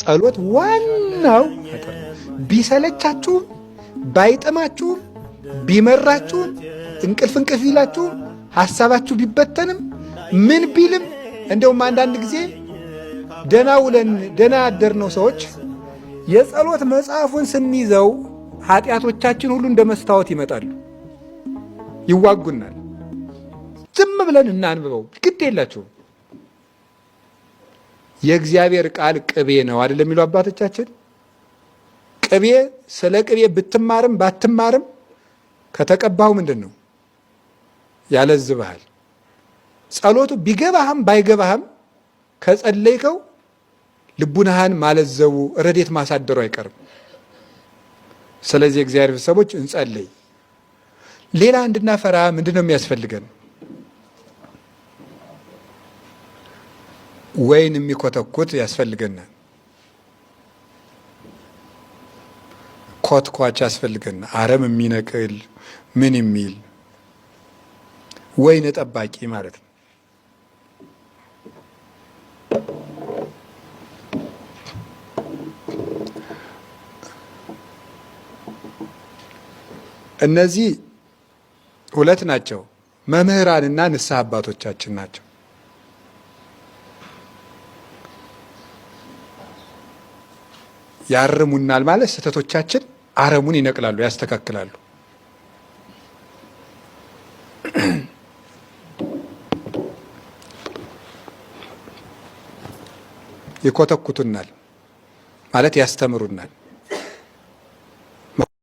ጸሎት ዋናው አጥር ነው። ቢሰለቻችሁም፣ ባይጥማችሁም፣ ቢመራችሁም፣ እንቅልፍ እንቅልፍ ቢላችሁም፣ ሐሳባችሁ ቢበተንም፣ ምን ቢልም፣ እንደውም አንዳንድ ጊዜ ደና ውለን ደና ያደርነው ሰዎች የጸሎት መጽሐፉን ስንይዘው ኃጢአቶቻችን ሁሉ እንደ መስታወት ይመጣሉ፣ ይዋጉናል። ዝም ብለን እናንብበው፣ ግድ የላችሁም። የእግዚአብሔር ቃል ቅቤ ነው አይደለም የሚሉ አባቶቻችን። ቅቤ ስለ ቅቤ ብትማርም ባትማርም ከተቀባሁ ምንድን ነው ያለዝብሃል። ጸሎቱ ቢገባህም ባይገባህም ከጸለይከው ልቡናህን ማለዘቡ ረዴት ማሳደሩ አይቀርም። ስለዚህ የእግዚአብሔር ቤተሰቦች እንጸልይ። ሌላ እንድናፈራ ምንድን ነው የሚያስፈልገን? ወይን የሚኮተኩት ያስፈልገናል። ኮትኳች ያስፈልገናል። አረም የሚነቅል ምን የሚል ወይን ጠባቂ ማለት ነው። እነዚህ ሁለት ናቸው። መምህራንና ንስሐ አባቶቻችን ናቸው። ያርሙናል ማለት ስህተቶቻችን አረሙን ይነቅላሉ፣ ያስተካክላሉ። ይኮተኩቱናል ማለት ያስተምሩናል።